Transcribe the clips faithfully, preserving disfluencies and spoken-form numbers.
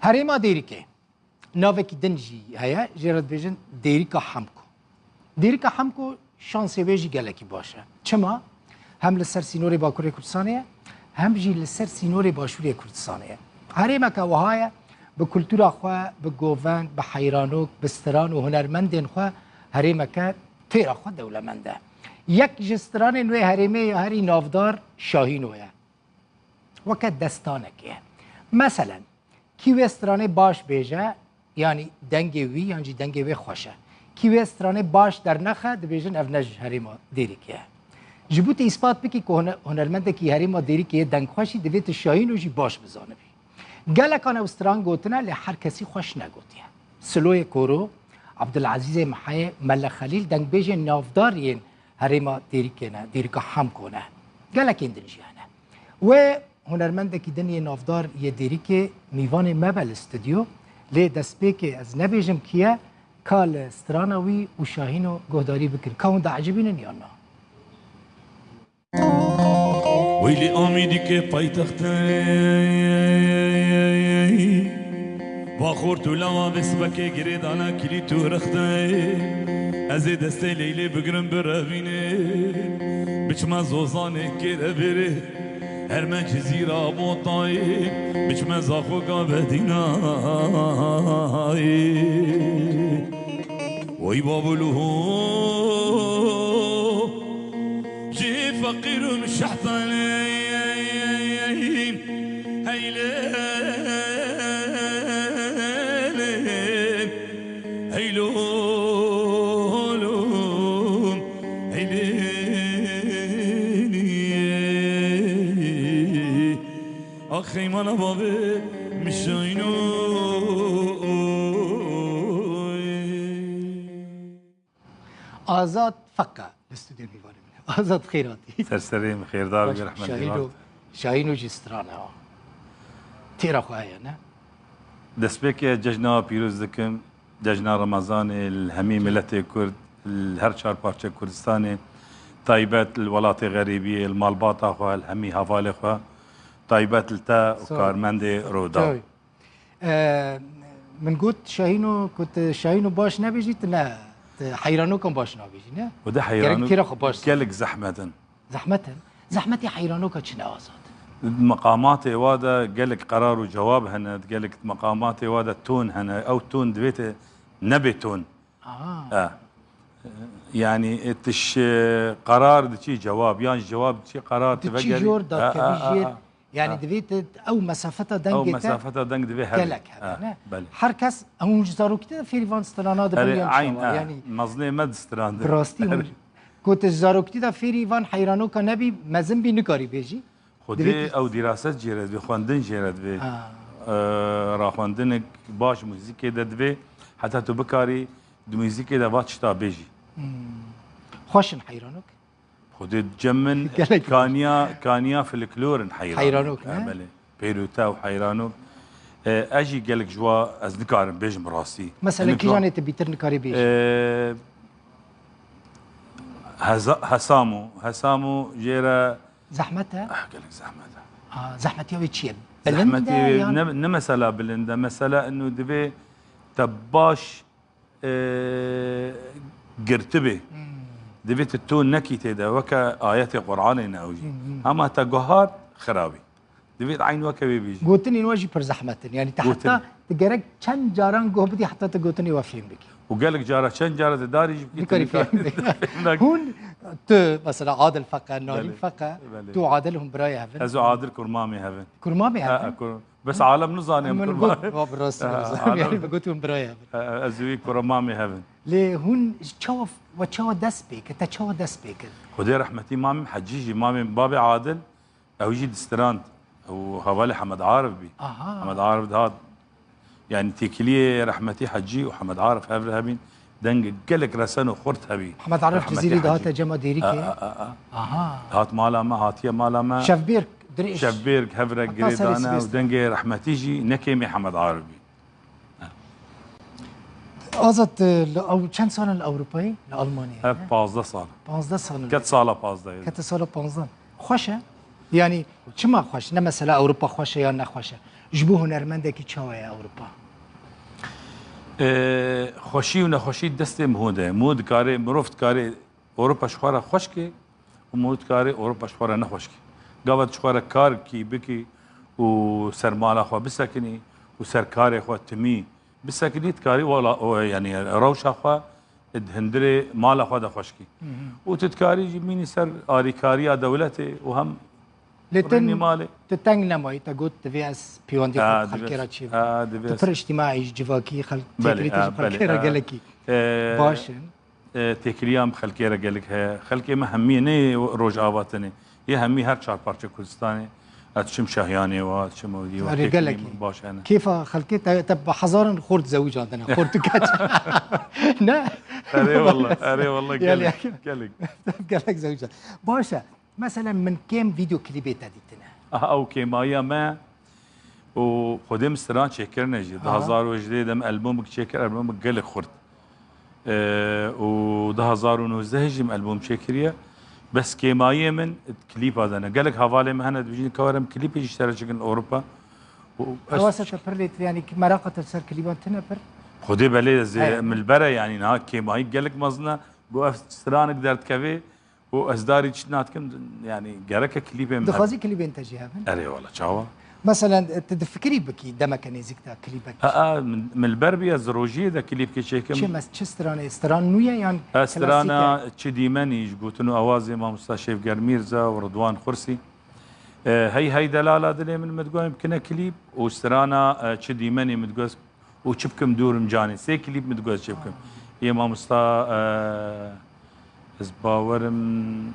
Herêma Dêrikê. Navekî din jî heye, jê re dibêjin Dêrika Hemko. Dêrika Hemko şansê wê jî gelekî baş e. Çima? Hem li ser sînorê Bakurê Kurdistanê ye, hem jî li ser sînorê Başûrê Kurdistanê ye. Herêmeke wiha ye, bi kultura xwe, bi govend, bi heyranok, bi stran û hunermendên xwe herêmeke têra xwe dewlemend e. Yek ji stranên wê herêmê ya herî navdar Şahîno ye. Weke destanekê ye. Meselen, kî wê stranê baş bêje, yanî dengê wî yan jî dengê wê xweş e. Kî wê stranê baş dernexe, dibêjin ev ne ji herêma Dêrikê ye. Ji bo tu îspat bikî ku hune-, hunermendekî herêma Dêrikê yê dengxweş î, divê tu Şahîno jî baş bizanibî. Gelekan ew stran gotine, lê her kesî xweş negotiye. Siloyê Koro, Abdulazîzê Mihayê, Mele Xelîl dengbêjên navdar yên herêma Dêrikê ne, Dêrika Hemko ne. Gelekên din jî hene. Wê hunermendekî din yê navdar yê Dêrikê mîvanê me be li stûdyo, lê destpêkê ez nebêjim kî ye, ka li strana wî û Şahîno guhdarî bikin. Ka hûn diecibînin yan na? Weylî Amîdîkê paytextê, va xort û lawa vê sibekê girê dana kilît û rextê. Ez ê destê Leylê bigirim birevînê, biçime Zozanê kêre vêrê, herme Cizîra Motayê, biçime Zaxoka Bedînayê. Oy babulu ho, jê feqîr û muşehtanê. Heylê, heylê, heylê. Ax heymana bavê mişayno. Azad Feka li stûdyo mîvanê min e. Azad, xêr hatî. Ser serê min, xêrdar Baş, bî, rehmetî Şahîno, Şahîno jî stran e ha. Têra xwe heye, ne? Destpêkê cejna pîroz dikim. Cejna Remezanê li hemî miletê Kurd, li her çar parçe Kurdistanê, taybet li welatê xerîbiyê, li malbata xwe, li hemî hevalê xwe, taybet li te û Sağ ol. Karmendê Roda. Tabii. Ee, min got Şahîno, got, Şahîno baş nebêjî, tu ne, tu heyranokan baş nabêjî, ne? Û de Gerek heyranok têra xwe baş gelek zehmet in. Zehmet in. Zehmetê heyranoka çi ne Azad? Di meqamatê wa de gelek qerar û cewab hene, di gelek meqamatê wa de ton hene. Ew ton divê te nebê ton. Aha. E. Yani, e, tiş, e, qerar diçî cewab, yan cewab diçî qerar. Diçî vegerî jor da, e, kevî e, e, jêr. E. Yani, e, divê te ew mesafeta dengê te. Ew mesafeta deng divê hebe. Gelek hebe, e, ne? Belê. Her kes, hûn ji zarokî de fêrî van strana dibin. Erê, yan eyn, çawa? E. Yani, mezinê me distrandin. Bi rastî hûn, ku tu ji zarokî de fêrî van heyranoka nebî, mezin bî, nikarî bêjî. Xwedê ew dîraset jê re divê, xwendin jê re divê. Ha. E, raxwendinek baş muzîkê de divê, heta tu bikarî di muzîkê de va tişta bêjî. Hmm. Xweş in heyranok? Xwedê cem min gelek kaniya, kaniya folklor in heyranok. Heyranok, ne? Ha, belê. Pêrûte û heyranok. E, ez jî gelek ji wa ez nikarim bêjim rastî. Mesela, hinek kîjanê tu bîtir nikarî bêjî? E, heza-, Hesamo. Hesamo jê re Zehmet e? Ah, gelek zehmet e. Aa, zehmetiya wê çi ye? Bilind e yan? Zehmetiya wê ne, ne mesela bilind e. Mesela inu divê te baş, e, girtibê. Hmm. Divê te to nekî tê de, weke ayetê Qur'anê ne ew jî. Hmm, hmm. Hema te guhar xirabî. Divê te eyn weke wê bêjî. Gotinên we jî pir zehmet in. Yani te heta, tu gerek çend caran guh bidî heta tu gotinê we fêm bikî. Û gelek cara, çend cara tu darî jî bikî, nikarî fêm bikî. Hûn, tu mesela Adil Feke, Nalîn Feke, belê, tu û Adil hûn birayê hev in? Ez û Adil kurmamê hev in. Kurmamê hev in? Ha, kur-, bes alem nizane em kurmamê. Min got, va bi rastî nizane. Yani bi got hûn birayê hev in. Ha, ez û wî kurmamê hev in. Lê hûn çawa, we çawa dest pê kir? Te çawa dest pê kir? Xwedê rehmetî mamê Hecî jî, mamê babê Adil, ew jî distrand. Ew hevalê Hemed Arif bî. Aha. Hemed Arif dihat. Yani têkiliyê rehmetî Hecî û Hemed Arif hev re hebîn. Dengê gelek resen û xurt hebî. Hemed Arif Cizîrî dihate cema Dêrikê? A, a, a, a. Aha. Dihat mala me, hatiye mala me. Şevbêrk, dirêj. Şevbêrk hev re girêdane û dengê rehmetî jî ne kêmê Hemed Arif bî. Azad, e, li ew çend sal in li Ewropayê, li Almanyayê? Ev pazdeh sal. Pazdeh sal in. Ket sala pazdeh. Kete sala pazdeh. Xweş e? Yani çima xweş? Ne mesela Ewropa xweş e ya ne xweş e. Ji bo hunermendekî çawa ye Ewropa? Ee, xweşî û nexweşî destê miho de ye. Miho dikarê, mirov dikarê Ewropa ji xwe re xweş ke û miho dikarê Ewropa ji xwe re nexweş ke. Gava tu ji xwe re karkî bikî û ser mala xwe bisekinî û ser karê xwe timî bisekinî, dikarî wela, o, yanî rewşa xwe di hundirê mala xwe de xweş kî. Hı hı. Û tu dikarî jî mînî ser alîkariya dewletê û hem Lê kurînî tu, malê. Tu teng nemayî, te got, divê ez pêwendiyê xwe Ha, bi xelkê divê. re çêbikim. Ha, divê Tu ez pir îctîmaî, civakî, xelk, Belê, têkilî te ha, ji belê, xelkê re ha. gelekî E, baş in. e, têkiliya em xelkê re gelek heye. Xelkê me hemiyê ne Rojava tenê. Yê hemî her çar parçe Kurdistanê. Ez çim Şahiyanê wa, çim Ewdî wa, Erê, têkilî gelekî. baş hene. Kêfa xelkê te, te bi hezaran xort zewicandine, xort û keç. Ne? Erê wallah, erê wallah, Yani gelek, gelek. Gelek zewicand. Baş e. Mesela min kêm vîdeo klîbê te dîtine. Aha, ew kêmayiya me û xwedê min stran çêkirine jî. Aha. Du hezar û hejdeh de min albûmek çêkir, albûmek gelek xurt. Ee, û du hezar û nozdeh jî min albûm çêkiriye. Bes kêmayiyê min klîpa de ne. Gelek hevalê min hene dibêjin, ka werin klîpê jî ji te re çêkin Ewropa. Û ez Hewasa te pir lê tire, yanî ki meraqa te ser klîban tine pir? Xwedê belê ez ê He. min li ber e, yanî niha kêmayî gelek mezin e. Got ev stranek derdikevê, û ez darî çi nakim, yanî gereke klîpê min Dixwazî hebe. klîbên te jî hebin? Erê wala, çawa? Meselen, tu difikirî bikî demeke nêzîk de klîbek? Ha, ha, min, min li ber bûye, ez rojiyê de klîpkê çêkim. Çi mes-, çi stranê? Stran nû ye yan Ha, klasîk e? strana Çi dîmenî ji gotin û awazê mamosta Şêvger Mîrza û Ridwan Xursî. E, hey hey delala dilê min, min digot bikine klîp û strana, e, Çi dîmenî min digot û çi bikim dûrim canê. Sê klîp min digot çi bikim. Yê mamosta, e, ez bawerim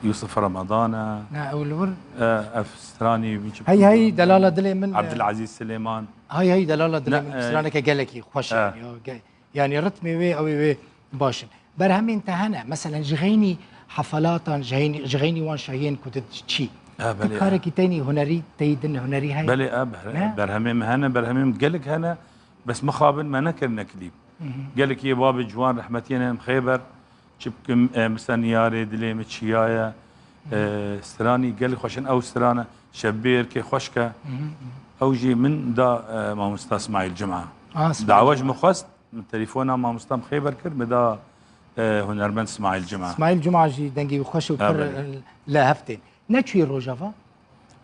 Yusuf Ramadan e. Ne, ew li wir E, ev stranî min çi Hey bikim hey dûrim delala canê. dilê min, e, Abdulaziz Silêman. Hey hey delala dilê Ne, min e, straneke gelekî xweş e. e, ya, ge-, yanî ritmê wê, ew ê wê baş in. Berhemên te hene, meselen ji xeynî hefalatan, ji xeynî, ji xeynî wan şahiyên ku tu diçî. Ha, Ti belê, ha. karekî teynî hunerî, teyî din hunerî heye? Belê, ha, ber-, Ne? berhemê min hene, berhemê min gelek hene, bes mixabin me nekirine klîp. Hı hı. Gelek yê babê ciwan rehmetiyê ne em Xêber, çi bikim, e, mesela Niyarê dilê min çiyaye, e, stranî gelek xweş in, ew strana Şebê Êrkê xweşke. Hı hı, hı. Ew jî min da, e, mamosta Smaîl Cuma. Ah, Smaîl Dawa ji Cuma. min xwest, Min telefona mamosta Xêber kir, min da, e, hunermend Smaîl Cuma. Smaîl Cuma jî dengê wî xweş û Ha, pir, belê. e, li hev tên. Neçûyî Rojava?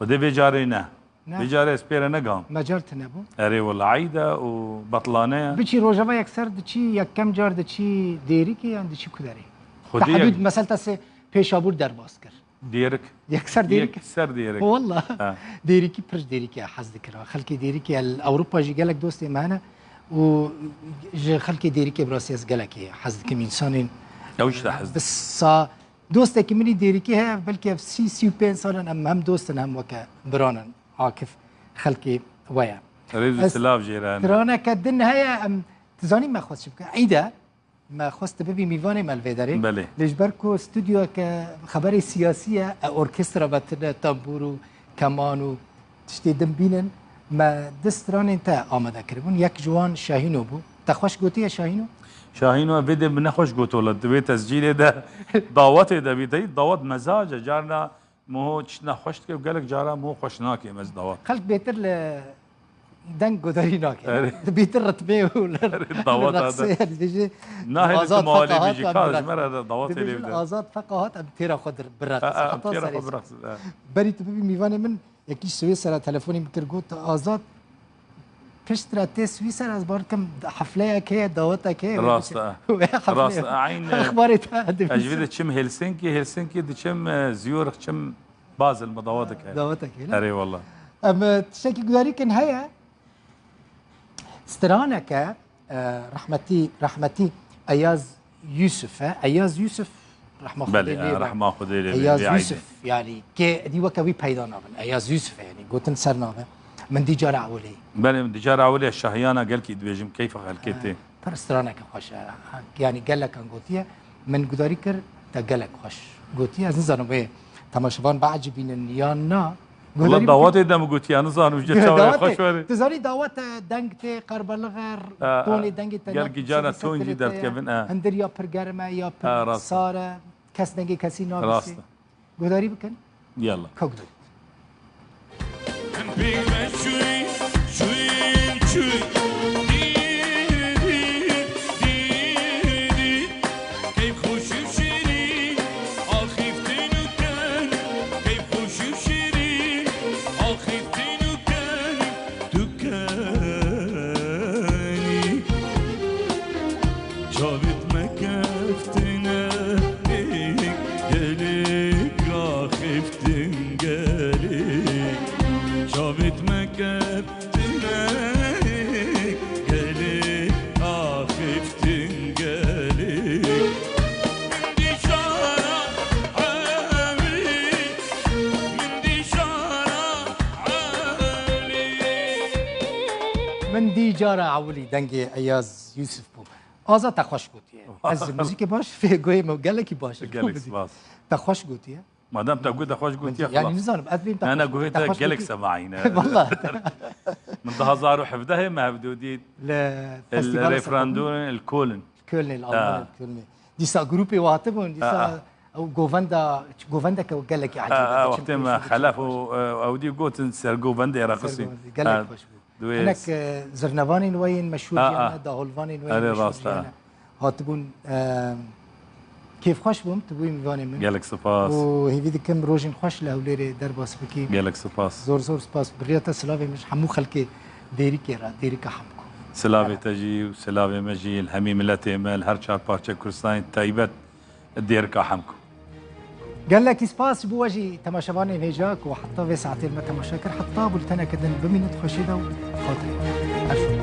Xwedê vê carê ne. Ne? Vê carê ez pê re negam. Mecal tune bû? Erê wela, eyd e û betlane ye. Biçî Rojava yekser diçî, yekem car diçî Dêrikê yan diçî ku derê? Xwedê Te hemî yek- mesel te sê Pêşabûr derbas kir. Dêrik. Yekser Dêrik. Yekser Dêrik. Walla. Ha. Dêrikî pir ji Dêrikê hez dikir. Xelkê Dêrikê li Ewropa jî gelek dostê me hene û ji xelkê Dêrikê bi rastî ez gelekî hez dikim, însanên Ew işte hez bi dikim. sa-, dostekî min î Dêrikî heye, belkî ev sî, sî û pênc sal in em hem dost in hem weke biran in. Akif xelkê we ye. Rêz û Ez silav jê re hene. straneke din heye, em, tu zanî me xwest çi bikin? Îde Me xwest tu bibî mîvanê me li vê derê. Belê. Lê ji ber ku studyoyeke xeberê siyasî ye, e, orkestra me tune, tembûr û keman û tiştê din bînin, me du stranên te amade kiribûn. Yek ji wan Şahîno bû. Te xweş gotiye Şahîno? Şahîno vê dê min nexweş got, wela di vê tescîlê de dawetê de bî. Te dawet mezac e. Carna Miho tiştna xweş dike û gelek cara miho xweş nake, ez dawet. Xelk bêtir li deng guhdarî nake. Erê. Bêtir ritmê û li, Erê, dawet li reqsê, e, dibêje, Nahê li Azad tu malê Fekahat bêjî, an ka bi ji reqs. me re dawetê Dibêjin lê bide. Azad Fekahat em têra xwe dir-, bireqsin. Ha, ha, em Heta têra serê xwe bireqsin, ha. Berî tu bibî mîvanê min, yekî ji Swîsera telefonî min kir, got, Azad, Piştre tê Swîser, ez bar dikim, hefleyek heye, dawetek heye, wê Rast biçe. e. Wê hefleyek. Rast e, eyn, Exbarê te ez ji vê dibîsim. de çim Helsinki, Helsinki diçim, e, Zurich, çim Basel, me dawetek heye. Dawetek heye, ne? Erê wallah. Em, e, tiştekî gudarî kin heye. Straneke, e, rehmetî, rehmetî Eyaz Yusuf e. Eyaz Yusuf, rehma Xwedê Belê, lê e, be. rehma Xwedê lê be, Eyaz lê Yusuf, aydê. yani, kê dî weke wî peyda nabin. Eyaz Yusuf e, yani, gotin ser nabe. Min dî cara ewilê. Belê, min dî cara ewilê şahiyana gelkî dibêjim, keyfa xelkê tê. Pir straneke xweş e. Yani, gelekan gotiye. Min gudarî kir, te gelek xweş gotiye. Ez nizanim wê temaşevan biecibînin yan na. Wala Gudarî dawetê de min gotiya, nizanim ji çawa Dawetê, xweş were. Tu zanî dawet e, deng tê, qerbelixe, Ha, ha. tonê dengê te Gel ne, gicana sesê ton jî te derdikevin, ye. ha. Hindir ya pir germ e, ya pir Ha, rast e. sar e. Kes dengê kesî Rast nabîsê. e. Guhdarî bikin. Yalla. Ka guhdarî. Xiftin û kenî, tu kenî. Çavêt me keftine gelêk, a xiftin gelêk. Çavêt me keftine gelêk, a xiftin gelêk. Min dî cara ewilî, min dî cara ewilî. Min dî cara ewilî dengê Eyaz Yusuf bû. Aza te xweş gotiye. Ez muzîkê baş fê guhê me gelekî baş e. Gelek spas. Te xweş gotiye. Madem te guh te xweş gotiye, yani, xelas. Nizanim, ez bêm te Ne, ne, xweş guhê te te xweş gelek gotiye. Semayî ne. Vallahi. Min du hazar û hevdehê me hevdû dît. Li El festîvala referandûm, el Köln. Kölnê, li Ha. Almanya, Kölnê. Dîsa grûpê we hatibûn, dîsa Ha, ha. ew govenda, govendeke gelekî Ha, ecêb e, ha, çim wextê pêş me dikevin xelef û, e, ew dî gotin ser govendê re Ser qisî. govendê, gelek Ha, xweş bû. Duê Hinek, e, zirnevanên we yên meşhûr Ha, jî ha. hene, daholvanên we yên Erê, meşhûr rast jî e. hene. Hatibûn, e, kêfxweş bûm, tu bûyî mîvanê min. Gelek spas. Û hêvî dikim rojên xweş li Hewlêrê derbas bikî. Gelek spas. Zor zor spas. Bi riya te silavê min ji hemû xelkê Dêrikê re, Dêrika Hemko. Silavê te jî û silavê me jî li hemî miletê me, li her çar parçe Kurdistanê, taybet Dêrika Hemko. Gelekî spas ji bo we jî temaşevanên hêja ku heta vê saetê li me temaşe kir. Heta bulteneke din bimînin di xweşiyê de û xatirê. Her şûn.